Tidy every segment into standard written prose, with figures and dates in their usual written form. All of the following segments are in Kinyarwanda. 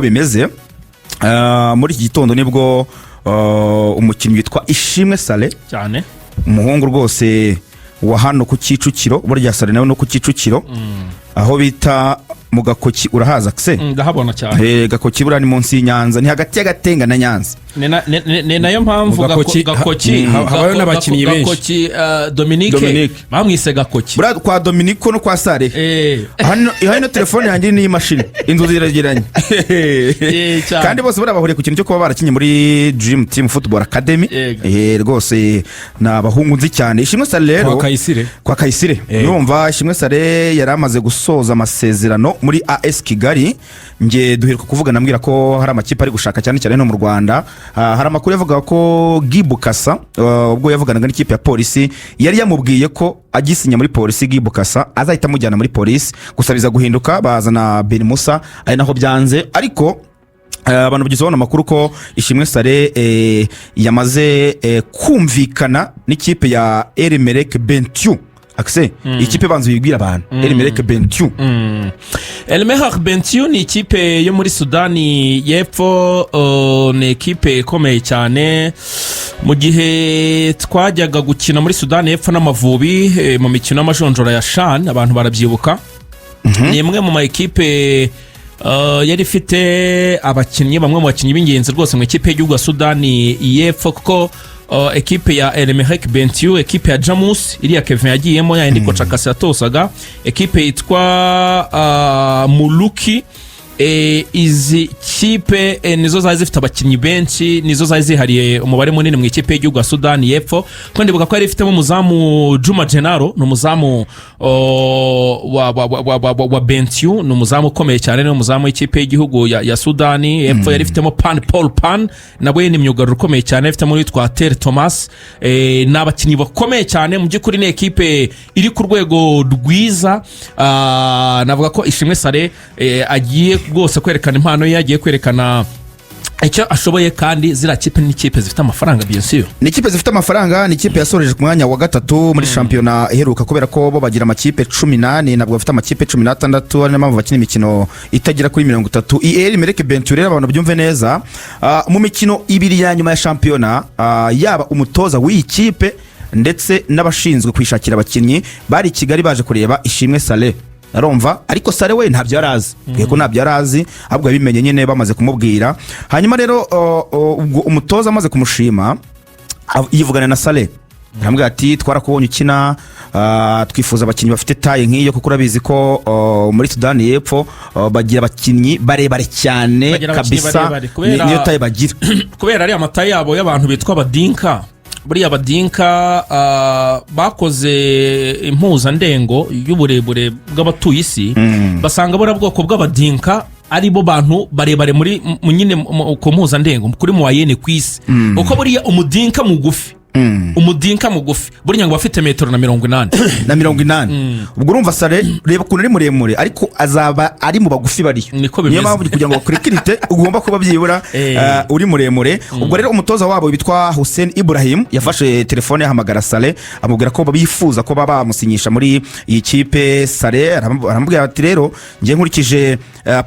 Bimeze muri iki gitondo nibwo umukinnyi witwa Ishimwe Saleh, cyane, umuhungu rwose wa hano ku Kicukiro. Burya Saleh nawe no ku Kicukiro aho bita mu Gakoki, urahaza se? Ndahabona cyane. Gakoki buriya ni munsi y'Inyanza, ni hagati y'Agatenga na Nyanza. Ni nayo mpamvu Mu Gakoki, Gakoki habayo n'abakinnyi benshi. Gakoki, Dominique. Dominique. Bamwise Gakoki. Buriya kwa Dominiko no kwa Saleh, hano telefone yanjye n'iy'imashini, inzu ziregeranye. Cyane. Kandi bose buriya bahuriye ku kintu cyo kuba barakinnye muri Dream Team Football Academy. Rwose ni abahungu nzi cyane. Ishimwe Saleh rero, Kwa Kayisire. Kwa Kayisire. Urumva, Ishimwe Saleh yari amaze gusoza amasezerano muri AS Kigali. Nge duheruka kuvugana ambwira ko hari amakipe ari gushaka, cyane cyane no mu Rwanda. Hari amakuru yavugaga ko Guy Bukasa, ubwo yavuganaga n'ikipe ya Polisi, yari yamubwiye ko agisinya muri Polisi, Guy Bukasa azahita amujyana muri Polisi. Gusa biza guhinduka, bazana Ben Musa, ari naho byanze. Ariko abantu bagize babona amakuru ko Ishimwe Saleh yamaze kumvikana n'ikipe ya El Merreikh Bentiu. Akise ikipe banza uyibwira abantu, El Merreikh Bentiu. El Merreikh Bentiu ni ikipe yo muri Sudani y'Epfo, ni ikipe ikomeye cyane. Mu gihe twajyaga gukina muri Sudani y'Epfo n'Amavubi mu mikino y'amajonjora ya CHAN, abantu barabyibuka, ni imwe mu ma ekipe yari ifite abakinnyi, bamwe mu bakinnyi b'ingenzi rwose mu ikipe y'igihugu ya Sudani y'Epfo, kuko ekipe ya El Merreikh Bentiu, ekipe ya Jamus iriya Kevin yagiyemo, yayindi coach Akasi yatosaga, ekipe yitwa Muluki, izi kipe nizo zari zifite abakinnyi benshi, nizo zari zihariye umubare munini mu ikipe y'igihugu ya Sudani y'Epfo. Kuko ndibuka ko yari ifitemo umuzamu Juma Genaro, ni umuzamu wa Bentiu, ni umuzamu ukomeye cyane, ni umuzamu w'ikipe y'igihugu ya Sudani y'Epfo. Yari ifitemo Pan Paul Pan, nawe ni myugariro ukomeye cyane. Yari ifitemo uwitwa Tere Thomas. Ni abakinnyi bakomeye cyane. Mu by'ukuri ni ekipe iri ku rwego rwiza. Navuga ko Ishimwe Saleh agiye rwose kwerekana impano ye, agiye kwerekana icyo ashoboye, kandi ziriya kipe ni ikipe zifite amafaranga, bien sûr. Ni ikipe zifite amafaranga, ni ikipe yasoreje ku mwanya wa gatatu muri shampiyona iheruka, kubera ko bo bagira amakipe 14, ntabwo bafite amakipe 16, ari nayo mpamvu bakina imikino itagera kuri 30. El Merreikh Bentiu rero, abantu byumve neza, mu mikino ibiri ya nyuma ya shampiyona, yaba umutoza w'iyi kipe ndetse n'abashinzwe kwishakira abakinnyi bari i Kigali baje kureba Ishimwe Saleh. Arumva, ariko Saleh we ntabyo yari azi. Yego, ntabyo yari azi, ahubwo yabimenye nyine bamaze kumubwira. Hanyuma rero ubwo umutoza amaze kumushima, yivugana na Saleh, aramubwira ati: "Twarakubonye ukina, twifuza abakinnyi bafite taille nk'iyo, kuko urabizi ko muri Sudani y'Epfo bagira abakinnyi barebare cyane." Bagira abakinnyi Kabisa. barebare, kubera Niyo taille bagira. Kubera ariya mataille yabo y'abantu bitwa Abadinka. Buriya Abadinka bakoze impuzandengo y'uburebure bw'abatuye isi, basanga buriya bwoko bw'Abadinka ari bo bantu barebare muri nyine ku mpuzandengo, kuri moyenne ku isi, kuko buriya umudinka mugufi buriya ngo bafite metero na 80. Na 80. Ubwo urumva Saleh, reba ukuntu ari muremure, ariko azaba ari mu bagufi bariyo. Niko Niyo bimeze. mpamvu kugira ngo bakurecruite ugomba kuba byibura uri muremure. Ubwo rero umutoza wabo witwa Hussein Ibrahim yafashe telefone, yahamagara Saleh, amubwira ko bifuza ko baba bamusinyisha muri iyi kipe. Saleh aramubwira ati: "Rero njye nkurikije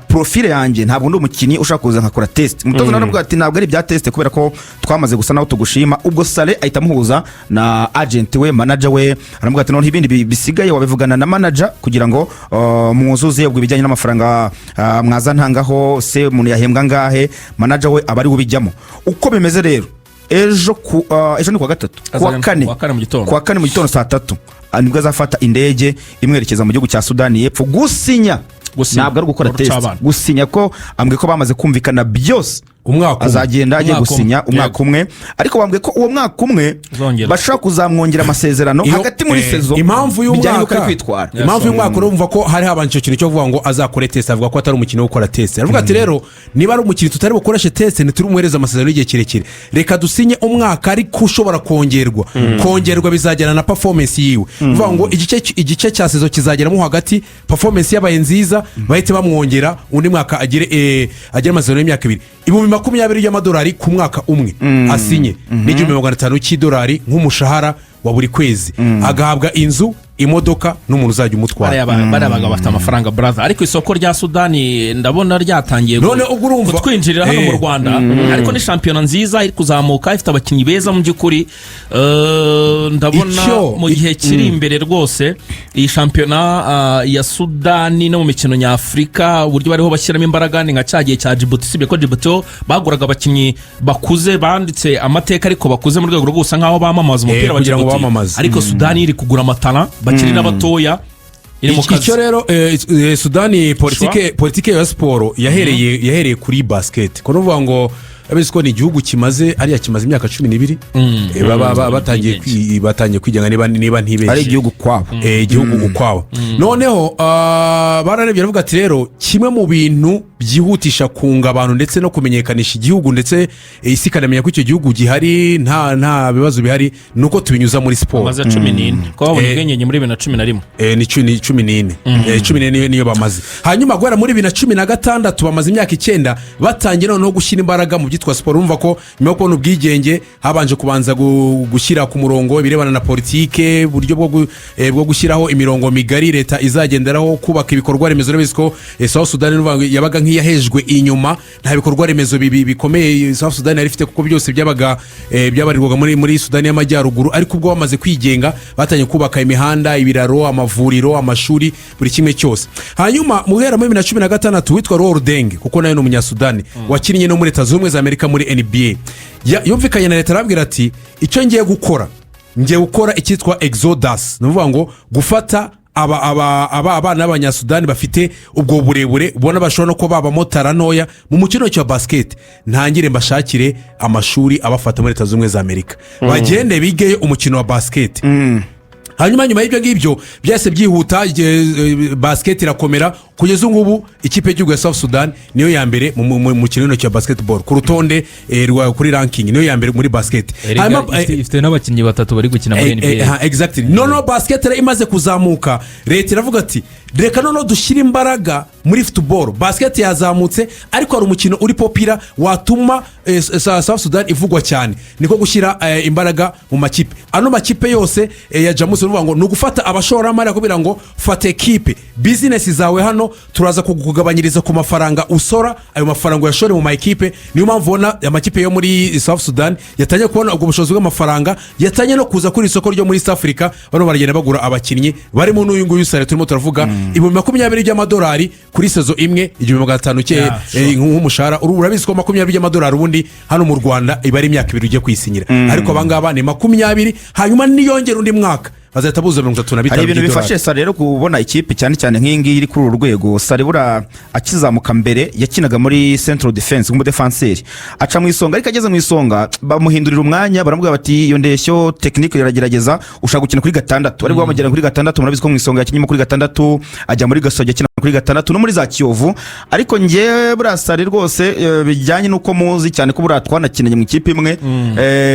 profile yanjye, ntabwo ndi umukinnyi ushaka kuza nkakora test." Umutoza nawe aramubwira ati: "Ntabwo ari ibya test, kubera ko twamaze gusa naho tugushima." Ubwo Saleh ahita amuhuza na agent we, manager we, aramubwira ati: "Noneho ibindi bisigaye wabivugana na manager kugira ngo mwuzuze ubwo ibijyanye n'amafaranga, mwaza ntangaho se, umuntu yahembwa angahe?" Manager we aba ari we ubijyamo. Uko bimeze rero, ejo ni kuwa gatatu, kuwa kane. Kuwa kane mu gitondo. Kuwa kane mu gitondo saa 3 nibwo azafata indege imwerekeza mu gihugu cya Sudani y'Epfo gusinya. Gusinya. Ntabwo ari ugukora Uruca test. abana. Gusinya, ko ambwiye ko bamaze kumvikana byose. Umwaka umwe. Azagenda agiye Umwaka umwe. gusinya umwaka umwe, ariko bambwiye ko uwo mwaka umwe Uzongera. bashobora kuzamwongera amasezerano hagati muri saison, Impamvu bijyanye n'uko y'umwaka ari kwitwara. Impamvu y'umwaka, urumva ko hari habanje icyo kintu cyo kuvuga ngo azakore test. Avuga ko atari umukino wo gukora test. Aravuga ati: "Rero niba ari umukino tutari bukoreshe test, ntituri bumuhereze amasezerano y'igihe kirekire. Reka dusinye umwaka, ariko ushobora kongerwa. Kongerwa bizajyana na performance yiwe." Bivuga ngo igice cya saison kizageramo hagati, performance yabaye nziza, bahite bamwongera undi mwaka, agire amasezerano y'imyaka 2. 20,000 y'amadolari ku mwaka umwe asinye, n'1500 cy'idolari nk'umushahara wa buri kwezi, agahabwa inzu. Imodoka n'umuntu uzajya umutwara. Bariya bagabo bafite amafaranga, brother, ariko isoko rya Sudani ndabona ryatangiye None ubwo urumva- kutwinjirira hano mu Rwanda, ariko ni shampiyona nziza iri kuzamuka, ifite abakinnyi beza mu by'ukuri. Ndabona mu gihe kiri imbere rwose iyi shampiyona ya Sudani no mu mikino nyafurika, uburyo bariho bashyiramo imbaraga ni nka cya gihe cya Jibuti, usibye ko Jibuti ho baguraga abakinnyi bakuze banditse amateka, ariko bakuze mu rwego rwo gusa nk'aho bamamaza umupira wa Kugira ngo Jibuti. bamamaze. Ariko Sudani iri kugura amatara bakiri n'abatoya, iri mu kazi. Icyo rero Sudani, politike ya siporo yahereye kuri basket, ko nuvuga ngo abizi ko ni igihugu kimaze, ariya kimaze imyaka 12 batangiye kwigenga, niba ntibeshye. Ari igihugu kwabo. Igihugu ukwabo. Noneho bararebye baravuga ati: "Rero kimwe mu bintu byihutisha kunga abantu ndetse no kumenyekanisha igihugu, ndetse isi ikanamenya ko icyo gihugu gihari, nta bibazo bihari, ni uko tubinyuza muri siporo." Bamaze 14, ko babonye ubwigenge muri 2011. Ni 14. 14 niyo bamaze. Hanyuma guhera muri 2016, bamaze imyaka 9, batangiye noneho gushyira imbaraga mu byitwa siporo. Urumva ko nyuma yo kubona ubwigenge habanje kubanza gushyira ku murongo ibirebana na politike, uburyo bwo gushyiraho imirongo migari leta izagenderaho, kubaka ibikorwa remezo. Urabizi ko South Sudan ni ukuvuga ngo yabaga nk'iyahejwe inyuma, nta bikorwa remezo bikomeye South Sudan yari ifite, kuko byose byabaga byabarirwaga muri Sudani y'Amajyaruguru. Ariko ubwo bamaze kwigenga batangiye kubaka imihanda, ibiraro, amavuriro, amashuri, buri kimwe cyose. Hanyuma mu guhera muri 2016, witwa Luol Deng, kuko nawe ni Umunyasudani wakinnye no muri Leta Zunze Ubumwe za Amerika muri NBA, yumvikanye na leta, arabwira ati: "Icyo ngiye gukora icyitwa exodus, ni ukuvuga ngo gufata aba abana b'Abanyasudani bafite ubwo burebure, ubona bashobora no kuba babamotara ntoya mu mukino wa basiketi, ntangire mbashakire amashuri abafata muri Leta Zunze Ubumwe za Amerika, bagende bigeyo umukino wa basiketi." Hanyuma nyuma y'ibyo ngibyo byahise byihuta, basiketi irakomera. Kugeza ubu ngubu ikipe y'igihugu ya South Sudan niyo ya mbere mu mukino w'intoki wa basketball ku rutonde kuri ranking, niyo ya mbere muri basiketi. Erega Hanyuma, ifite n'abakinnyi batatu bari gukina muri NBA. Ha, exactly. Noneho basiketi rero imaze kuzamuka, leta iravuga ati: "Reka noneho dushyire imbaraga muri football. Basiketi yazamutse, ariko hari umukino uri popular watuma South Sudan ivugwa cyane." Niko gushyira imbaraga mu makipe, ano makipe yose ya Jamus. Ni ukuvuga ngo ni ugufata abashoramari akubwira ngo: "Fata ekipe, bizinesi zawe hano, turaza kugabanyiriza ku mafaranga usora, ayo mafaranga uyashore mu ma ekipe." Niyo mpamvu ubona amakipe yo muri South Sudan yatangiye kubona ubwo bushobozi bw'amafaranga, yatangiye no kuza kuri isoko ryo muri East Africa. Bano baragenda bagura abakinnyi barimo n'uyu nguyu Saleh turimo turavuga, 20,000 by'amadolari kuri saison imwe, 1500 cye nk'umushahara. Urabizi ko 20 by'amadolari ubundi hano mu Rwanda iba ari imyaka 2 ugiye kwisinyira, ariko abangaba ni 20, hanyuma niyongera undi mwaka bazahita buzuza mirongo itatu na Hari bitanu ibintu by'idolari. bifashe Saleh rero kubona ikipe, cyane cyane nk'iyi ngiyi iri kuri uru rwego. Saleh buriya akizamuka mbere yakinaga muri central defense nk'umudefanseri, aca mu Isonga, ariko ageze mu Isonga bamuhindurira umwanya, baramubwira bati: "Iyo ndeshyo technique iragerageza, ushaka gukina kuri gatandatu." Ariko bamugera kuri gatandatu, murabizi ko mu Isonga yakinnye kuri gatandatu, ajya muri Gasogi akina kuri gatandatu, no muri za Kiyovu. Ariko njyewe buriya Saleh rwose, bijyanye n'uko muzi cyane ko buriya twanakinanye mu ikipe imwe,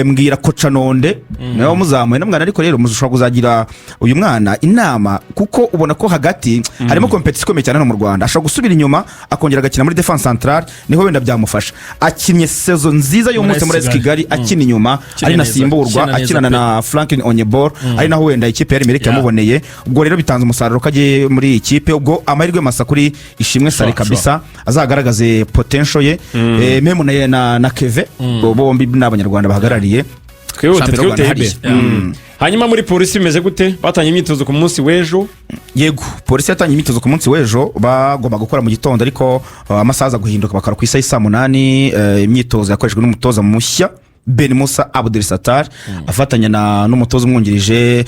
mbwira coach Nonde nawe wamuzamuye n'umwana, ariko rero mushobora kuzagira uyu mwana inama, kuko ubona ko hagati harimo compétition ikomeye cyane hano mu Rwanda. Ashobora gusubira inyuma akongera agakina muri défense centrale, niho wenda byamufasha. Akinnye saison nziza y'umunsi muri AS Kigali akina inyuma, Akina ari neza, nasimburwa, akina neza akinana pe. na Franklin Onyebor, ari naho wenda ikipe ya Emelec yamuboneye. Ubwo rero bitanze umusaruro ko agiye muri iyi kipe. Ubwo amahirwe masa kuri Ishimwe Saleh kabisa, azagaragaze potential ye. Même na Keve, bo bombi ni Abanyarwanda bahagarariye Twihute. Shampiyona Twihute. y'u Rwanda Ibe. hariya. Hanyuma muri Polisi bimeze gute? Batangiye imyitozo ku munsi w'ejo. Yego, Polisi yatangiye imyitozo ku munsi w'ejo. Bagomba gukora mu gitondo, ariko amasaha aza guhinduka, bakora ku isaha y'i 8:00. Imyitozo yakoreshejwe n'umutoza mushya Ben Musa Abdul Satar, afatanya n'umutoza umwungirije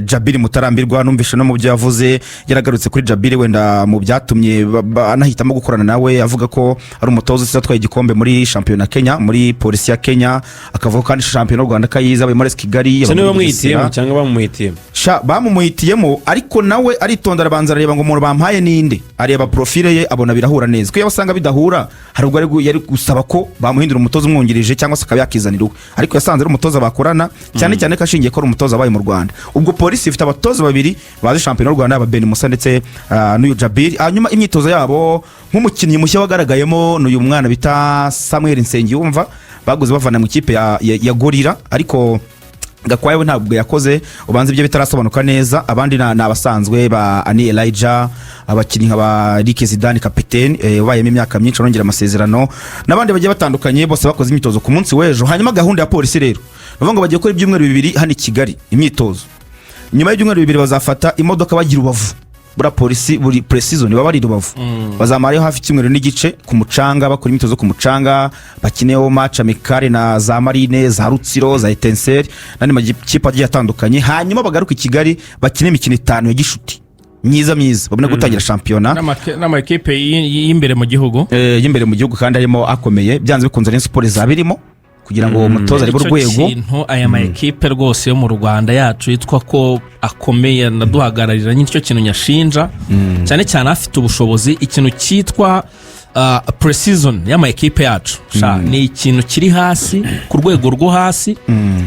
Jabiri Mutarambirwa. Numvishe no mu byo yavuze yaragarutse kuri Jabiri, wenda mu byatumye anahitamo gukorana nawe, avuga ko ari umutoza usize atwaye igikombe muri shampiyona Kenya, muri Polisi ya Kenya, akavuga ko kandi shampiyona y'u Rwanda kayizi, abaye muri AS Kigali, Ese yabaye niwe muri bamwihitiyemo Bugesera. cyangwa bamumuhitiyemo? Sha, bamumuhitiyemo, ariko nawe aritonda, arabanza arareba ngo umuntu bampaye ninde, areba profile ye, abona birahura neza. Kuko iyo asanga bidahura, hari ubwo yari gusaba ko bamuhindura umutoza umwungirije cyangwa se akaba yakizanira uwe, ariko yasanze ari umutoza bakorana, cyane cyane ko ashingiye ko ari umutoza wabaye mu Rwanda. Ubwo Polisi ifite abatoza babiri bazi shampiyona y'u Rwanda, yaba Ben Musa ndetse n'uyu Jabiri. Hanyuma imyitozo yabo, nk'umukinnyi mushya wagaragayemo ni uyu mwana bita Samuel Nsengiyumva, baguze bavana mu ikipe ya Gorilla, ariko Gakwaya we ntabwo yakoze, ubanza ibyo bitarasobanuka neza. Abandi ni abasanzwe ba Ani Elijah, abakinnyi nka ba Eric Zidane kapitene, ubayemo imyaka myinshi arongera amasezerano, n'abandi bagiye batandukanye, bose bakoze imyitozo ku munsi w'ejo. Hanyuma gahunda ya Polisi rero, bavuga ngo bagiye gukora ibyumweru 2 hano i Kigali imyitozo. Nyuma y'ibyumweru 2 bazafata imodoka bagira Rubavu. Buriya Polisi buri pre-season baba bari i Rubavu, bazamarayo hafi icyumweru n'igice ku mucanga, bakora imyitozo ku mucanga, bakineho match amicale na za Marine, za Rutsiro, za Etincelles n'andi makipe agiye atandukanye. Hanyuma bagaruka i Kigali, bakine imikino itanu ya gishuti myiza myiza, babone gutangira shampiyona. N'amakipe y'imbere mu gihugu. Y'imbere mu gihugu, kandi harimo akomeye. Byanze bikunze Rayon Sports izaba irimo kugira ngo umutoza arebe Nicyo urwego. kintu aya ma ekipe rwose yo mu Rwanda yacu yitwa ko akomeye anaduhagararira, nicyo kintu nyashinja cyane cyane afite ubushobozi. Ikintu cyitwa pre-season y'ama ekipe yacu sha, ni ikintu kiri hasi, ku rwego rwo hasi.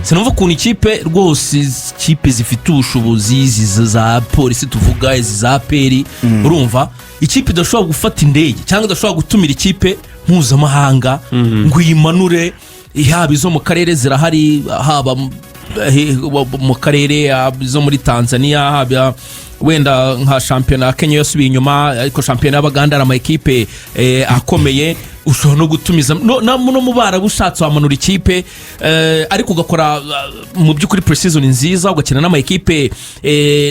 Sinumva ukuntu ikipe rwose, izi kipe zifite ubushobozi, izi za Polisi tuvuga, izi za APR, urumva ikipe idashobora gufata indege cyangwa idashobora gutumira ikipe mpuzamahanga ngo uyimanure, yaba izo mu karere zirahari, haba mu karere, haba izo muri Tanzania, haba wenda nka shampiyona ya Kenya yasubiye inyuma, ariko shampiyona y'Abaganda hari ama ekipe akomeye. Ushobora no gutumiza no mu Barabu, ushatse wamanura ikipe, ariko ugakora mu by'ukuri pre-season nziza, ugakina n'ama ekipe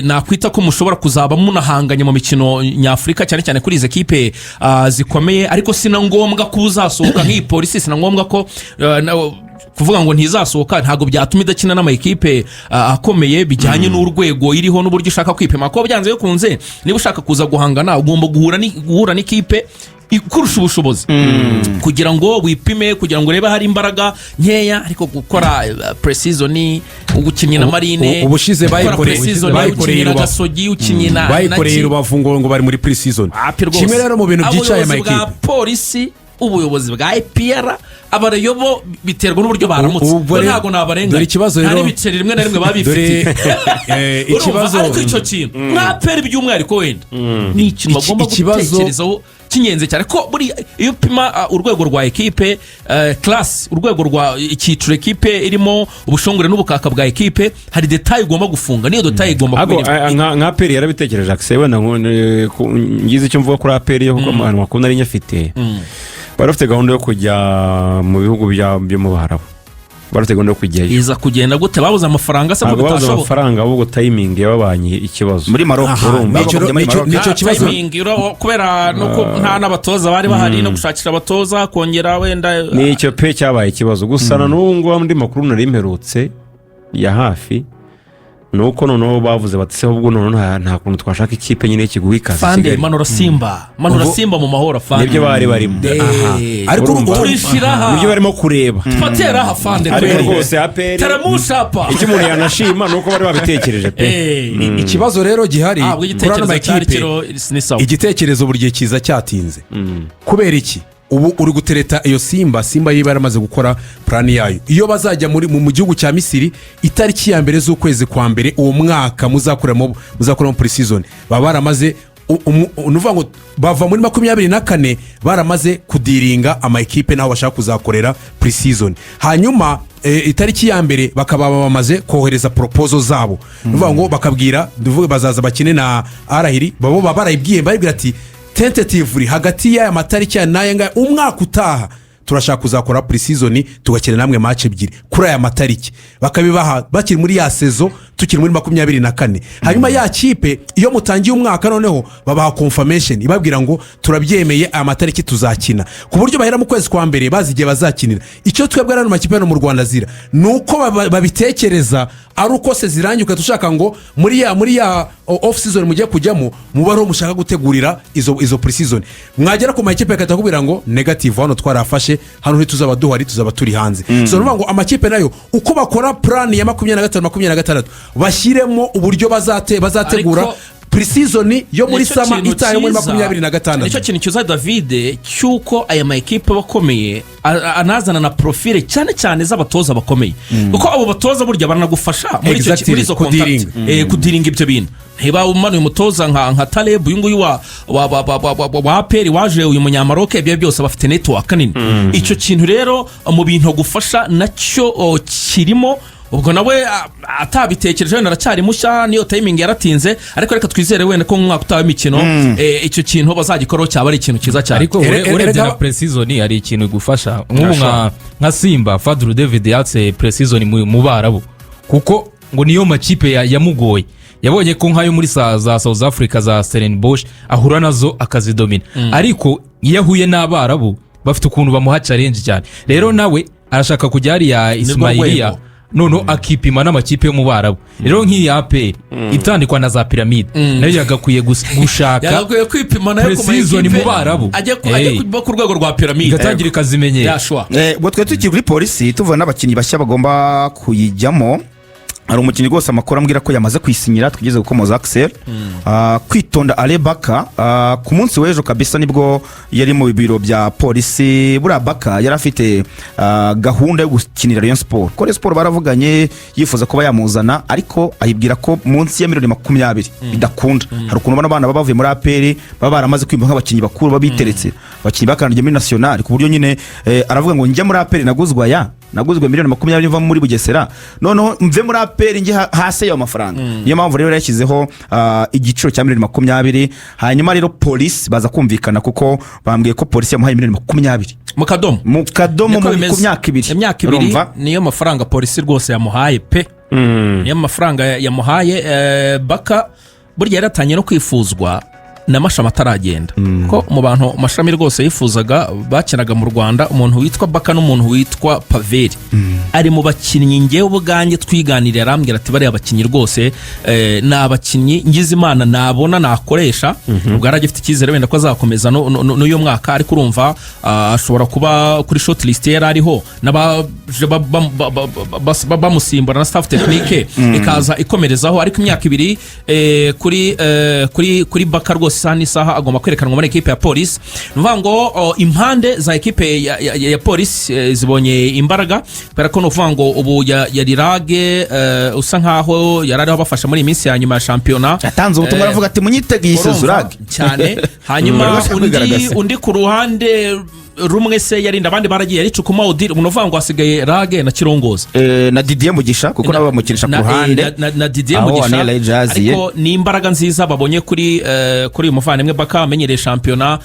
nakwita ko mushobora kuzaba munahanganye mu mikino nyafurika, cyane cyane kuri izi ekipe zikomeye. Ariko si na ngombwa ko uzasohoka nk'iyi Polisi, si na ngombwa ko kuvuga ngo ntizasohoka ntabwo byatuma idakina n'ama ekipe akomeye, bijyanye n'urwego iriho n'uburyo ushaka kwipima, ko byanze bikunze niba ushaka kuza guhangana ugomba guhura n'ikipe ikurusha ubushobozi kugira ngo wipime, kugira ngo urebe hari imbaraga nkeya. Ariko gukora pre-season ugukinnye na Marine, Ubushize gukora pre-season bayikoreye ukinnye na Rubavu. Gasogi, ukinnye na Bayikoreye na Rubavu ngo bari muri pre-season. Wapi rwose. Kimwe rero mu bintu byicaye Ubuyobozi bwa amakipe Polisi, ubuyobozi bwa APR, abareyobo, biterwa n'uburyo baramutse. Ubwo Bo ntabwo nabarenganya. Dore ikibazo Nta rero. n'ibiceri rimwe na rimwe baba Dore bifitiye. Urumva, ikibazo. Ariko icyo kintu nka APR by'umwihariko wenda ni ikintu bagomba gutekerezaho cy'ingenzi cyane, ko buriya iyo upima urwego rwa ekipe, class, urwego rwa icyiciro ekipe irimo, ubushongore n'ubukaka bwa ekipe, hari détail ugomba gufunga, niyo détail igomba Ahubwo, kuba irimo. Nka APR yarabitekereje akise wenda ngize icyo mvuga kuri APR yo, kuko abantu bakunda ari nyafite, bari bafite gahunda yo kujya mu bihugu byo mu Barabu, bari bafite gahunda yo kujyayo. Iza kugenda gute? Babuze amafaranga se ko Ntabwo babuze bitashoboka? amafaranga, ahubwo timing yababanye ikibazo. Muri Maroc. Aha, Urumva, kujya muri Maroc. nicyo kibazo. Timing, kubera no ko nta n'abatoza bari bahari, no gushakira abatoza kongera wenda. Ni icyo pe cyabaye ikibazo gusa. Na n'ubu ngubu andi makuru nari mperutse ya hafi ni uko noneho bavuze bati: "Se ahubwo noneho nta kuntu twashaka ikipe nyine kiguha ikaze i Fande, Kigali?" manura Simba, manura Simba mu mahoro, afande. Nibyo bari barimo. Ariko Urumva? Turishira aha. Nibyo barimo kureba. Fatera aha, fande. Ariko Kweri. rwose APR, Taramushapa. icyo umuntu yanashima ni uko bari babitekereje pe. Ikibazo rero gihari Ntabwo kuri ano igitekerezo cyari makipe, kiro ni sawa. Igitekerezo buri gihe kiza cyatinze. Kubera iki? Ubu uri gutereta iyo Simba, Simba yiba yaramaze gukora plan yayo. Iyo bazajya mu gihugu cya Misiri itariki ya 1 z'ukwezi kwa mbere uwo mwaka muzakoramo pre-season, baba baramaze ni ukuvuga ngo bava muri 24 baramaze kudealinga ama ekipe n'aho bashaka kuzakorera pre-season. Hanyuma itariki ya 1 bakaba bamaze kohereza proposal zabo. Ni ukuvuga ngo bakabwira, tuvuge bazaza bakine na Al Ahly, baba barayibwiye, baribwira ati: "Tentatively hagati y'aya matariki aya n'aya ngaya umwaka utaha turashaka kuzakora pre-season, tugakina namwe match ebyiri kuri aya matariki." Bakabibaha bakiri muri ya saison, tukiri muri 24. Hanyuma ya kipe, iyo mutangiye umwaka noneho babaha confirmation ibabwira ngo turabyemeye, aya matariki tuzakina, ku buryo bahera mu kwezi kwa mbere bazi igihe bazakinira. Icyo twebwe hano mu makipe hano mu Rwanda azira ni uko babitekereza ari uko se zirangiye, ugahita ushaka ngo muri ya off season mugiye kujyamo mube ariho mushaka gutegurira izo pre-season. Mwagera ku makipe agahita akubwira ngo negative, hano twarafashe, hano ntituzaba duhari, tuzaba turi hanze. So ni ukuvuga ngo amakipe nayo uko bakora plan ya 25, 26, bashyiremo uburyo bazategura Ariko pre-season yo muri Nicyo summer kintu itaha yo muri cyiza- 26. Nicyo kintu cyiza, David, cy'uko aya ma ekipe aba akomeye anazana na profile cyane cyane z'abatoza bakomeye, kuko abo batoza burya baranagufasha muri muri izo Kudealinga. contact, kudealinga ibyo bintu. Niba umanuye umutoza nka Taleb uyu nguyu wa APR waje, uyu munyamaroke, ibyo byose bafite network nini. Icyo kintu rero mu bintu agufasha nacyo kirimo. Ubwo nawe atabitekereje, wenda aracyari mushya, niyo timing yaratinze, ariko reka twizere wenda ko mu mwaka utaha w'imikino icyo kintu bazagikoraho, cyaba ari ikintu cyiza cyane. Ariko urebye na pre-season hari ikintu igufasha. Nk'ubu nka Simba, Fadlu David yatse pre-season mu Barabu, kuko ngo niyo makipe yamugoye. Yabonye ko nk'ayo muri za South Africa, za Stellenbosch, ahura nazo akazidomina, ariko iyo ahuye n'Abarabu bafite ukuntu bamuha challenge cyane. Rero nawe arashaka kujya hariya Ismailia, rwego. Noneho akipima n'amakipe yo mu Barabu. Rero nk'iyi APR itandikwa na za Piramide, nayo yagakwiye gushaka Yagakwiye kwipima nayo ku pre-season makipe mu Barabu. ajye kuba ku rwego rwa Piramide, igatangira ikazimenyera. Yashwa. Ubwo twari tukiri kuri Polisi, tuvuga n'abakinnyi bashya bagomba kuyijyamo. Hari umukinnyi rwose amakuru ambwira ko yamaze kwisinyira, twigeze gukomoza, Axel. Kwitonda Ale Baka, ku munsi w'ejo kabisa nibwo yari mu biro bya Polisi. Buriya Baka yari afite gahunda yo gukinira Rayon Sport, ko Rayon Sport baravuganye, yifuza kuba yamuzana, ariko ayibwira ko munsi ya miliyoni 20 bidakunda. Hari ukuntu bano bana baba bavuye muri APR baba baramaze kwiyumva nk'abakinnyi bakuru, baba biteretse, abakinnyi bakandagiye muri national, ku buryo nyine aravuga ngo njya muri APR naguzwa aya, naguzwe miliyoni 20 mva muri Bugesera, noneho mve muri APR njye hasi y'ayo mafaranga? Niyo mpamvu rero yashyizeho igiciro cya miliyoni 20. Hanyuma rero Polisi baza kumvikana, kuko bambwiye ko Polisi yamuhaye miliyoni 20 mu kadomo. Mu kadomo. Niko ku bimeze. myaka 2. Imyaka 2. Urumva? Niyo mafaranga Polisi rwose yamuhaye pe, niyo mafaranga yamuhaye. Baka burya yaratangiye no kwifuzwa na Mashami ataragenda, ko mu bantu Mashami rwose yifuzaga bakinaga mu Rwanda, umuntu witwa Baka n'umuntu witwa Paveri ari mu bakinnyi. Ngewe ubwanjye twiganiriye, arambwira ati bariya bakinnyi rwose ni abakinnyi ngize Imana nabona nakoresha. Ubwo yari agifite icyizere wenda ko azakomeza n'uyu mwaka, ariko urumva ashobora kuba kuri short list yari ariho n'abaje bamusimbura na staff technique ikaza ikomerezaho. Ariko imyaka 2 kuri Baka rwose, isaha n'isaha agomba kwerekanwa muri ekipe ya Polisi. Ni ukuvuga ngo impande za ekipe ya Polisi zibonye imbaraga, kubera ko ni ukuvuga ngo ubu yari Rage usa nkaho yari ariho abafasha muri iyi minsi ya nyuma ya shampiyona. Yatanze ubutumwa, aravuga ati munyiteguye Urumva? isezurage. Cyane. Hanyuma Bari undi kwigaragaza. undi ku ruhande rumwe se yarinda abandi baragiye, yari Cukuma Odile. Umuntu uvuga ngo hasigaye Rage na Kirongoza. Na Didier Mugisha, kuko nabo bamukinisha ku ruhande. Na Didier Aho Mugisha. Anel Yajaziye. Ariko ni imbaraga nziza babonye kuri uyu muvandimwe Baka, amenyereye shampiyona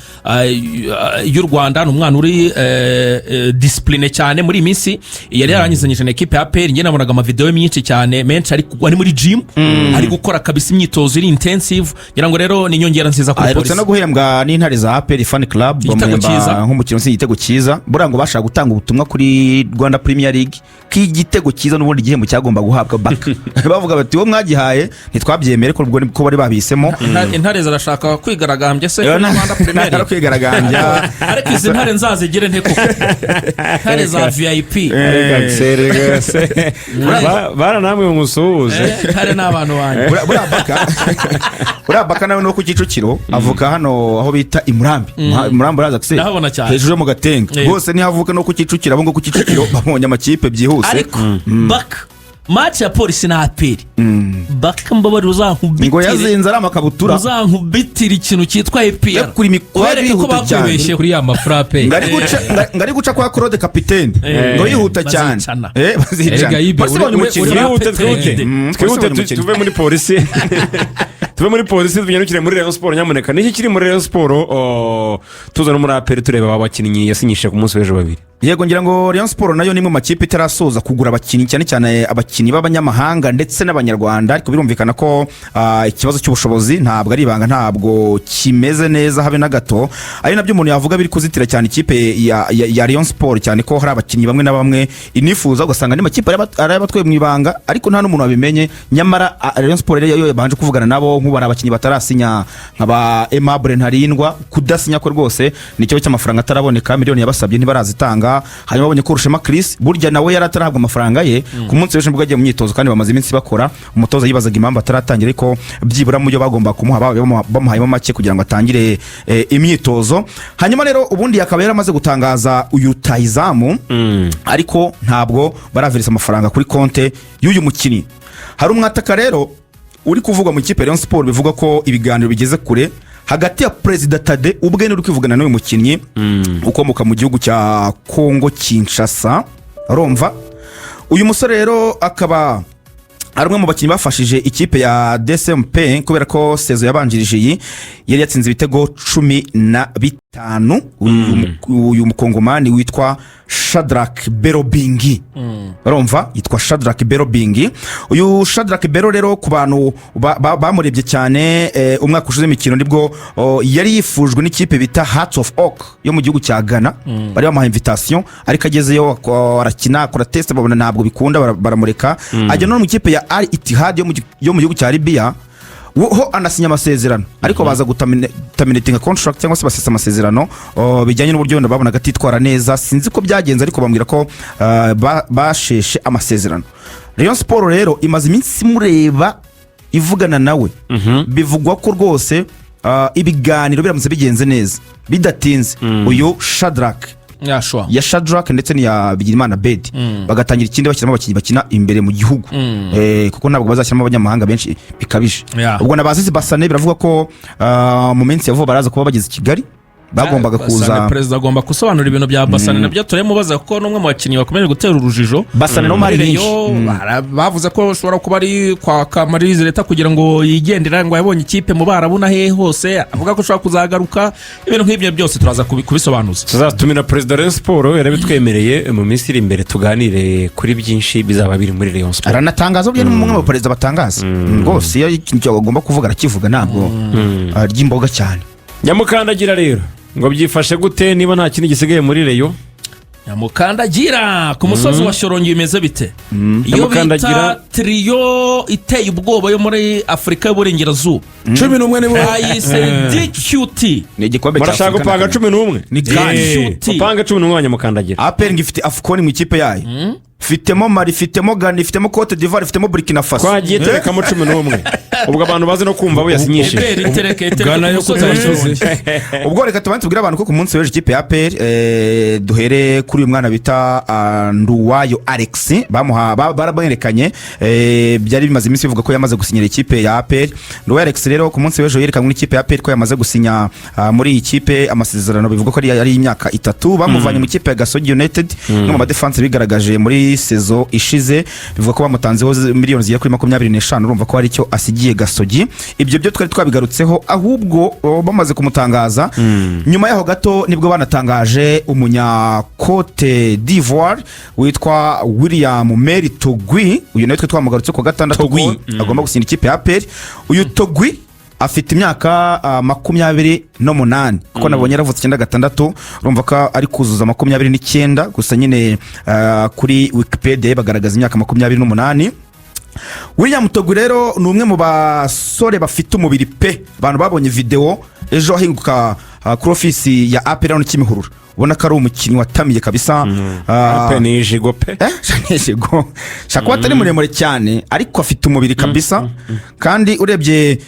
y'u Rwanda. Ni umwana uri discipline cyane. Muri iyi minsi yari yaranyuzanyije na ekipe ya APR, njye nabonaga amavidewo myinshi cyane menshi ari muri gym, ari gukora kabisa imyitozo iri intensive. Ngira ngo rero ni inyongera nziza kuri Aherutse Polisi. no guhembwa n'Intare za APR Fan Club. Igitego Bamuhemba cyiza. nk'umukinnyi utsinze igitego cyiza. Buriya ngo bashaka gutanga ubutumwa kuri Rwanda Premier League ko igitego cyiza n'ubundi igihembo cyagomba guhabwa Baka. Bavuga bati uwo mwagihaye ntitwabyemere, ko ubwo ko bari babihisemo. Intare zirashaka kwigaragambya se kuri Rwanda Premier Nta League? kwigaragambya. Ariko izi ntare nzazigire nte koko, ntare za VIP? Bara namwe musuhuze. Ntare ni abantu banjye. Buriya Baka nawe ni uwo ku Kicukiro, avuka hano aho bita i Murambi. Murambi uraza se? Ndahabona cyane. Hejuru yo mu Gatenga. Rwose niho avuka, no ku Kicukiro. Abo ngo ku Kicukiro babonye amakipe byihuse. Ariko Baka, match ya Polisi na APR, Baka mbabarira Ngo uzankubitire, yazinze ari amakabutura. Uzankubitire ikintu cyitwa APR. Yakura imikwaro Ubereke ko yihuta cyane. bakwibeshyeho. Kuri ya mafrappe. Ngari guca kwa Claude kapitene, ngo yihuta cyane. Bazicana. Bazicana. Erega Ibe, Polisi ibonye umukinnyi. Twihute, twihute. Polisi Twihute. ibonye umukinnyi. Tuve muri Polisi, tuve muri Polisi, tunyarukire muri Rayon Sport nyamuneka. Niki kiri muri Rayon Sport? Oh, tuza no muri APR, tureba aba bakinnyi yasinyishije ku munsi w'ejo babiri. Yego, ngira ngo Rayon Sport nayo ni imwe mu makipe itarasoza kugura abakinnyi, cyane cyane abakinnyi b'abanyamahanga ndetse n'Abanyarwanda. Ariko birumvikana ko ikibazo cy'ubushobozi ntabwo ari ibanga, ntabwo kimeze neza habe na gato, ari nabyo umuntu yavuga biri kuzitira cyane ikipe ya Rayon Sport, cyane ko hari abakinnyi bamwe na bamwe inifuza, ugasanga andi makipe arayabatwaye mu ibanga, ariko nta n'umuntu wabimenye. Nyamara Rayon Sport rero yo yabanje kuvugana nabo. Nk'ubu hari abakinnyi batarasinya nka ba Aimable Ntarindwa. Kudasinya ko rwose ni ikibazo cy'amafaranga ataraboneka, miliyoni yabasabye ntibarazitanga. Hanyuma babonye ko Rushema Chris burya nawe yari atarahabwa amafaranga ye. Ku munsi w'ejo nibwo agiye mu myitozo, kandi bamaze iminsi bakora. Umutoza yibazaga impamvu ataratangira, ariko byibura mu byo bagomba kumuha bamuhayemo make kugira ngo atangire imyitozo. Hanyuma rero ubundi akaba yaramaze gutangaza uyu rutahizamu, ariko ntabwo baraverisa amafaranga kuri konte y'uyu mukinnyi. Hari umwataka rero uri kuvugwa mu ikipe ya Rayon Sport, bivuga ko ibiganiro bigeze kure hagati ya Perezida Tade ubwe uri kwivugana n'uyu mukinnyi ukomoka mu gihugu cya Kongo Kinshasa. Urumva Uyu musore rero akaba ari umwe mu bakinnyi bafashije ikipe ya DCMP, kubera ko saison yabanjirije iyi yari yatsinze ibitego 15. Uyu mukongomani witwa Shadrack Berobingi, urumva yitwa Shadrack Berobingi. Uyu Shadrack Bero rero, ku bantu bamurebye cyane, umwaka ushize imikino nibwo yari yifujwe n'ikipe bita Hearts of Oak yo mu gihugu cya Ghana. Bari bamuhaye invitation, ariko agezeyo arakina, akora test, babona ntabwo bikunda, baramureka. Ajya no mu ikipe ya Al Ittihad yo mu gihugu cya Libya, ho anasinya amasezerano, ariko baza guterminatinga contract cyangwa se basesa amasezerano, bijyanye n'uburyo wenda babonaga atitwara neza. Sinzi ko byagenze, ariko bambwira ko basheshe amasezerano. Rayon Sport rero imaze iminsi imureba, ivugana nawe. Bivugwa ko rwose ibiganiro biramutse bigenze neza, bidatinze uyu Shadrack Yashwa. ya Shadrack ndetse n'iya Bigirimana Bedi bagatangira ikindi, bashyiramo abakinnyi bakina imbere mu gihugu, kuko ntabwo bazashyiramo abanyamahanga benshi bikabije. Ubwo na Bazizi Basane biravuga ko mu minsi ya vuba baraza kuba bageze i Kigali, bagombaga Basane, kuza. Perezida agomba gusobanura ibintu bya Basane, nabyo turamubaza, kuko n'umwe mu bakinnyi bakomeje gutera urujijo. Basane no mari Muri nyinshi. Rayon, bavuze ko ushobora kuba ari kwaka muri leta kugira ngo yigendere, ngo yabonye ikipe mu Barabu na hehe hose, avuga ko ushobora kuzagaruka. Ibintu nk'ibyo byose turaza kubisobanuza. Tuzatumira perezida wa Rayon Sport, yarabitwemereye, mu minsi iri imbere tuganire kuri byinshi bizaba biri muri Rayon Sport. Aranatangaza, burya ni umwe mu baperezida batangaza rwose. Iyo ikintu agomba kuvuga arakivuga, ntabwo arya imboga cyane. Nyamukandagira rero ngo byifashe gute, niba nta kindi gisigaye muri Rayon? Nyamukandagira ku musozi wa Shyorongi bimeze bite? Iyo bita trio iteye ubwoba yo muri Afurika y'Uburengerazuba 11 nibo. Bayise DQT. Ni igikombe cya Murashaka Afurika. gupanga 11? Ni CAN. DQT. Mupange 11 abanyamukandagira. APR ngo ifite AFCON mu ikipe yayo, ifitemo Mali, ifitemo Ghana, ifitemo Cote d'Ivoire, ifitemo Burkina Faso. Twagiye terekamo 11, ubwo abantu bazi no kumva abo yasinyishije. Eberi itereke itereke Ghana ku yo musozi wa kutayishyuza. Shyorongi. Ubwo reka tubanze tubwire abantu ko ku munsi w'ejo ikipe ya APR, duhere kuri uyu mwana bita Nduwayo Alex, bamuha baramwerekanye. Byari bimaze iminsi bivuga ko yamaze gusinyira ikipe ya APR. Nduwayo Alex rero ku munsi w'ejo yerekanwe n'ikipe ya APR ko yamaze gusinya muri iyi kipe amasezerano, bivuga ko ari imyaka 3. Bamuvanye mu ikipe ya Gasogi United, no mu badefanse bigaragaje muri saison ishize. Bivuga ko bamutanzeho miliyoni zigera kuri 25. Urumva ko hari icyo asigiye Gasogi. Ibyo byo twari twabigarutseho. Ahubwo bamaze kumutangaza, nyuma yaho gato nibwo banatangaje umunya Cote d'Ivoire witwa William Mary Togui. Uyu nawe twe twamugarutse ku wa gatandatu ko Togui. agomba gusinya ikipe ya APR. Uyu Togui afite imyaka 28, kuko nabonye yaravutse 96, urumva ko ari kuzuza 29. Gusa nyine kuri Wikipedia bagaragaza imyaka 28. William Togui rero ni umwe mu basore bafite umubiri pe. Abantu babonye videwo ejo ahinguka kuri ofisi ya APR hano Kimihurura, ubona ko ari umukinnyi watamiye kabisa. Pe, ni ijigo pe. Yego, shaka kuba atari muremure cyane, ariko afite umubiri kabisa. Kandi urebye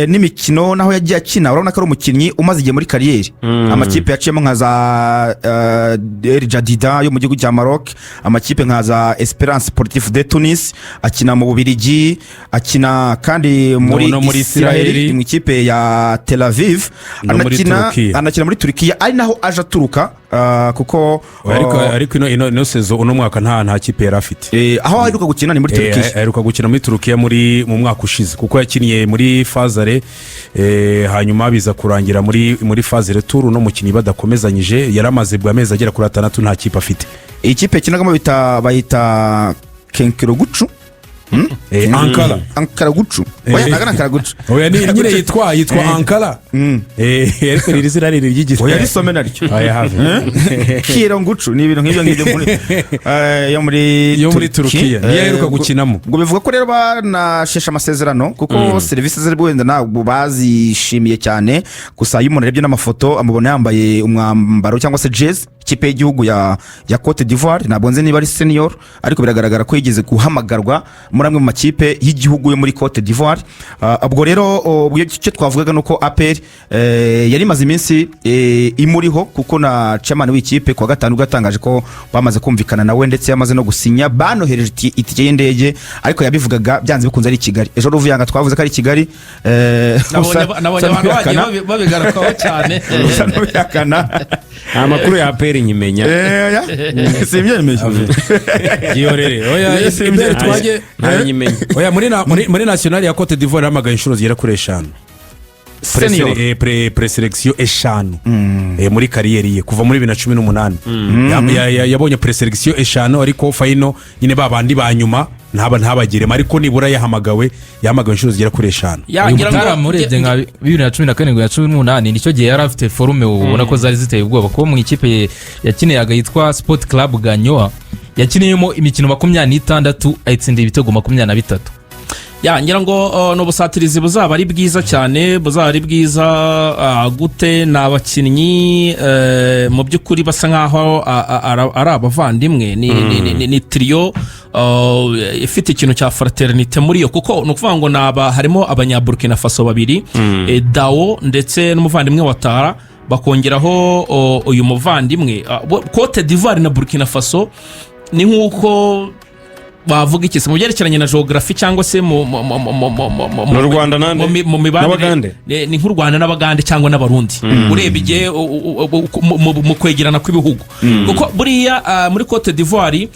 n'imikino naho yagiye akina, urabona ko ari umukinnyi umaze igihe muri carrière. Amakipe yaciyemo nka za El Jadida yo mu gihugu cya Maroc, amakipe nka za Esperance Sportif de Tunis, akina mu Bubiligi, akina kandi muri No muri Israel, Israel. mu ikipe ya Tel Aviv. No muri Anakina Turukiya. anakina muri Turukiya, ari naho aje aturuka, kuko Ariko ariko ino saison, uno mwaka nta kipe yari afite. Aho aheruka gukina ni muri Turukiya. Aheruka gukina muri Turukiya mu mwaka ushize, kuko yakiniye muri phase aller, hanyuma biza kurangira muri phase retour uno mukinnyi badakomezanyije. Yari amaze bwa amezi agera kuri 6 nta kipe afite. Iyi kipe yakinagamo bayita Kenkirogucu. Ankara. Ankara Gucu. Oya, ntabwo ari Ankara Gucu. Oya, ni nyine yitwa Ankara. Ariko iri zina ni iry'igiti. Oya, risome naryo. Oya, have. Kiro Ngucu ni ibintu nk'ibyo ngibyo muri yo muri Yo muri Turukiya. Niyo aheruka gukinamo. Ubwo bivuga ko rero banasheshe amasezerano, kuko serivisi ze wenda ntabwo bazishimiye cyane. Gusa iyo umuntu arebye n'amafoto, amubona yambaye umwambaro cyangwa se jezi ikipe y'igihugu ya Cote d'Ivoire. Ntabwo nzi niba ari senior, ariko biragaragara ko yigeze guhamagarwa muri amwe mu makipe y'igihugu yo muri Cote d'Ivoire. Ubwo rero ubwo icyo twavugaga ni uko APR yari imaze iminsi imuriho, kuko na chairman w'ikipe ku wa gatanu ubwo yatangaje ko bamaze kumvikana nawe, ndetse yamaze no gusinya, banohereje itike y'indege. Ariko yabivugaga byanze bikunze ari i Kigali. Ejo Ruvuyanga twavuze ko ari i Kigali, Nabonye abantu bagiye usa babigarukaho cyane. n'ubihakana. Nta makuru ya APR. Iberi nyimenya. Oya, simbyemeye. Yiyorere, oya. Yes, Iberi twajye. Ntayo nyimenya. Oya, muri nationale ya Cote d'Ivoire yahamagaye inshuro zigera kuri eshanu. Senior. Présélection eshanu muri carrière ye kuva muri 2018. Yabonye présélection eshanu, ariko final nyine ba bandi ba nyuma ntabageremo, ariko nibura yahamagawe inshuro zigera kuri eshanu. Ya, Uyu ngira ngo- mutaramu urebye nka 2017 na 18, nicyo gihe yari afite forme ubona ko zari ziteye ubwoba, kuko mu ikipe yakiniyaga yitwa Sport Club Gagnoa yakiniyemo imikino 26, ayitsinda ibitego 23. Ya, ngira ngo ni ubusatirizi buzaba ari bwiza cyane, buzaba ari bwiza. Gute? Ni abakinnyi mu by'ukuri basa nkaho ari abavandimwe, ni trio ifite ikintu cya fraternité muri yo, kuko ni ukuvuga ngo ni aba harimo Abanyaburkina Faso babiri, Dao ndetse n'umuvandimwe wa Tara, bakongeraho uyu muvandimwe. Cote d'Ivoire na Burkina Faso ni nk'uko bavuga iki se mu byerekeranye na geography cyangwa se mu Ni u Rwanda nande? mu mibanire N'Abagande? Ni nk'u Rwanda n'Abagande cyangwa n'Abarundi, urebye mu kwegerana kw'ibihugu, kuko buriya muri Cote d'Ivoire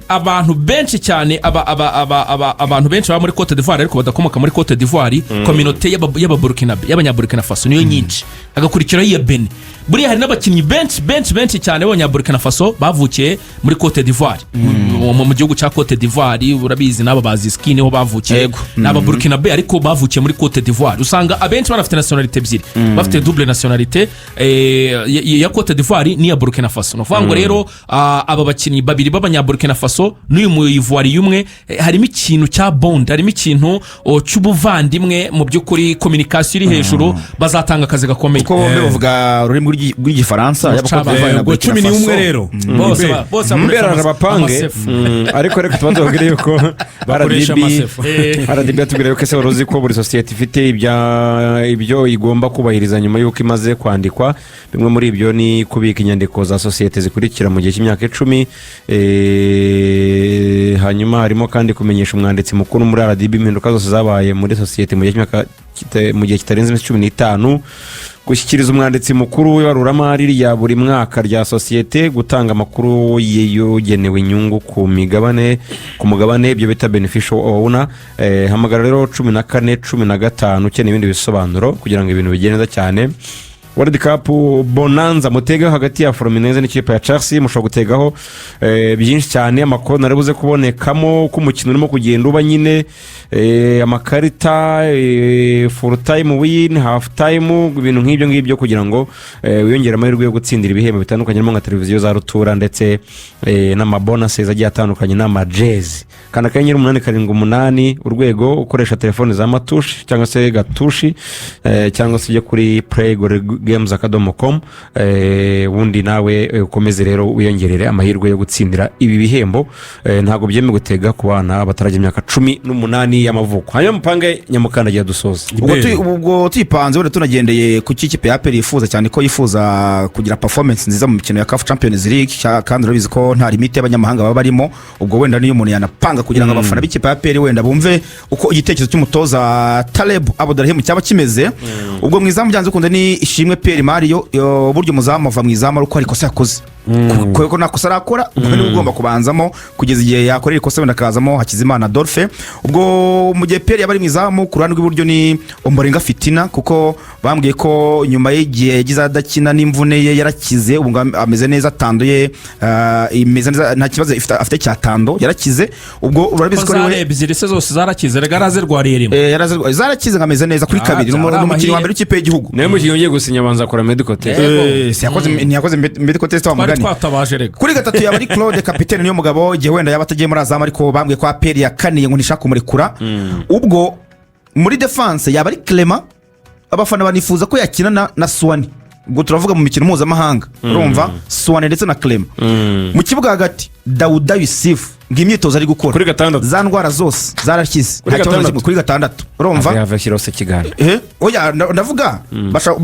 abantu benshi cyane abantu benshi baba muri Cote d'Ivoire ariko badakomoka muri Cote d'Ivoire, communauté y'Ababurukinabe, y'Abanyaburukina Faso niyo nyinshi, hagakurikiraho iya Benin. Buriya hari n'abakinnyi benshi benshi benshi cyane b'Abanyaburukina Faso bavukiye muri Cote d'Ivoire, mu gihugu cya Cote d'Ivoire. Urabizi n'aba baziski niho bavukiye. Ni Ababurukinabe ariko bavukiye muri Cote d'Ivoire. Usanga abenshi banafite nationalité ebyiri, bafite double nationalité ya Cote d'Ivoire n'iya Burkina Faso. Ni ukuvuga ngo rero aba bakinnyi babiri b'Abanyaburkina Faso n'uyu Muyivuwari umwe, harimo ikintu cya bond, harimo ikintu cy'ubuvandimwe. Mu by'ukuri communication iri hejuru, bazatanga akazi gakomeye. Kuko bombi bavuga ururimi rw'Igifaransa, yaba Cote d'Ivoire na Ubwo Burkina cumi Faso. n'umwe rero. Bose bose bakoresha Mbere abapange amasefu. Ariko reka tubanze babwire yuko Bakoresha RDB amasefu. RDB yatubwira yuko ese wari uzi ko buri sosiyete ifite ibyo igomba kubahiriza nyuma y'uko imaze kwandikwa? Bimwe muri ibyo ni kubika inyandiko za sosiyete zikurikira mu gihe cy'imyaka 10. Hanyuma harimo kandi kumenyesha umwanditsi mukuru muri RDB impinduka zose zabaye muri sosiyete mu gihe kitarenze iminsi 15, gushyikiriza umwanditsi mukuru w'ibaruramari rya buri mwaka rya sosiyete, gutanga amakuru y'ugenewe inyungu ku migabane, ku mugabane, ibyo bita beneficial owner. Hamagara rero 14 15 ukeneye ibindi bisobanuro kugira ngo ibintu bigende neza cyane. World Cup Bonanza mutegaho hagati ya Fluminense n'ikipe ya Chelsea, mushobora gutegaho byinshi cyane, amakona ari buze kubonekamo uko umukino urimo kugenda uba nyine, amakarita, full time win, half time, ibintu nk'ibyo ngibyo, kugira ngo wiyongere amahirwe yo gutsindira ibihembo bitandukanye, harimo nka televiziyo za rutura ndetse n'amabonus agiye atandukanye n'amajezi. Kanda *878# ukoresha telefoni za matushi cyangwa se gatushi, cyangwa se ujye kuri playgames.com, ubundi nawe ukomeze rero wiyongerere amahirwe yo gutsindira ibi bihembo. Ntabwo byemewe gutega ku bana batarajya imyaka 18 y'amavuko. Hanyuma mupange nyamukandagira dusoza. Ubwo tuyipanze, wenda tunagendeye ku cyo ikipe ya APR yifuza cyane, ko yifuza kugira performance nziza mu mikino ya CAF Champions League, kandi urabizi ko nta limite y'abanyamahanga baba barimo. Ubwo wenda niyo umuntu yanapanga kugira ngo abafana b'ikipe ya APR wenda bumve uko igitekerezo cy'umutoza Taleb Abderrahim cyaba kimeze. Ubwo mu izamu byanze bikunze ni Ishimwe Pierre Mario. Burya umuzamu ava mu izamu ari uko hari ikosa yakoze, kuko nta kosa arakora, ubwo niwe ugomba kubanzamo kugeza igihe yakorera ikosa, wenda akazamo Hakizimana Adolphe. Ubwo mu gihe Pierre yaba ari mu izamu, ku ruhande rw'iburyo ni Omborenga Fitina, kuko bambwiye ko nyuma y'igihe yagize adakina n'imvune ye yarakize, ubu ngo ameze neza, atanduye, imeze neza, nta kibazo afite cya tendon, yarakize. Ubwo urabizi ko ko ari zari we ebyiri se zose zarakize, rega arazirwariye rimwe. Zarakize ngo ameze neza kuri Ah, kabiri. Ni byari umukinnyi wa amahire. mbere w'ikipe y'igihugu. Niwe mukinnyi ugiye gusinya abanza akora medical test. Yego. Ntiyakoze medical test wa Twari mugani. twatabaje rega. Kuri gatatu yaba ari Claude kapitene niyo mugabo, igihe wenda yaba atagiye muri Azam, ariko bambwiye ko APR yakaniye ngo ntishaka kumurekura. Ubwo muri défense yaba ari Clement, abafana banifuza ko yakina na Suwani, ubwo turavuga mu mikino mpuzamahanga, urumva Suwani ndetse na Clement. Mu kibuga hagati Dawuda Yusufu, ngo imyitozo ari gukora Kuri gatandatu. za ndwara zose zarakize. Kuri Nta kibazo na gatandatu. kimwe, kuri gatandatu urumva. Yava ashyiraho se kiganiro. Oya, ndavuga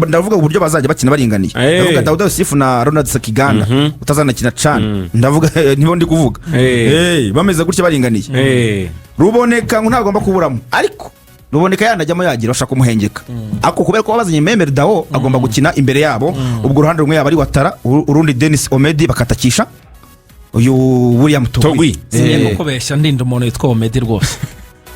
ndavuga uburyo bazajya bakina baringaniye. Ndavuga Dawuda Yusufu na Ronald Sekiganda utazanakina cane, ndavuga nibo ndi kuvuga. Bameze gutya baringaniye. Ruboneka ngo ntagomba kuburamo, ariko Ruboneka yanajyamo yagira bashaka kumuhengeka, ariko kubera ko bazanye Memel Dao, agomba gukina imbere yabo. Ubwo uruhande rumwe yaba ari Watara, urundi Denis Omedi, bakatakisha uyu William Togui. Togui. Sinye kukubeshya, ndinda umuntu witwa Omedi rwose.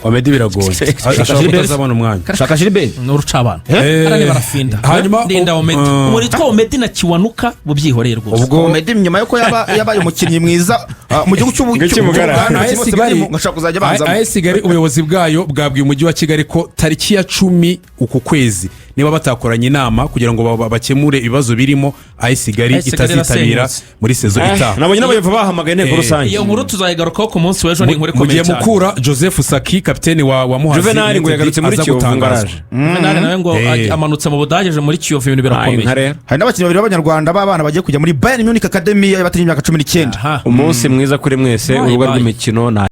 Omedi biragoye, ashobora kutazabona umwanya. Shaka Gilbert. Ni urucabana. Hariya barafinda. Hanyuma ndinda Omedi, umuntu witwa Omedi na Kiwanuka bubyihoreye rwose. Ubwo Omedi nyuma yuko yabaye umukinnyi mwiza mu gihugu Ngo cy'Ubuganda. cy'Ubuganda, AS bose Kigali barimo, ngashaka kuzajya banzamo. AS Kigali, ubuyobozi bwayo bwabwiye umujyi wa Kigali ko tariki ya 10 uku kwezi, niba batakoranye inama kugira ngo bakemure ibibazo birimo, AS Kigali AS Kigali itazitabira irasenyutse. muri saison itaha. Nabonye n'abayobozi bahamagaye inteko rusange. Iyo nkuru tuzayigarukaho ku munsi w'ejo, ni inkuru Mu gihe ikomeye cyane. Mukura Joseph Saki, kapiteni wa Muhazi Juvenal ngo United, yagarutse muri aza Kiyovu ngo gutangazwa. araje. Juvenal nawe ngo amanutse mu Budage aje muri Kiyovu, ibintu Ay, birakomeye. nka rero. Hari n'abakinnyi babiri b'Abanyarwanda b'abana bagiye kujya muri Bayern Munich Academy y'abatari imyaka 19. Aha. Umunsi mwiza kuri mwese. Bye, urubuga bye. rw'imikino na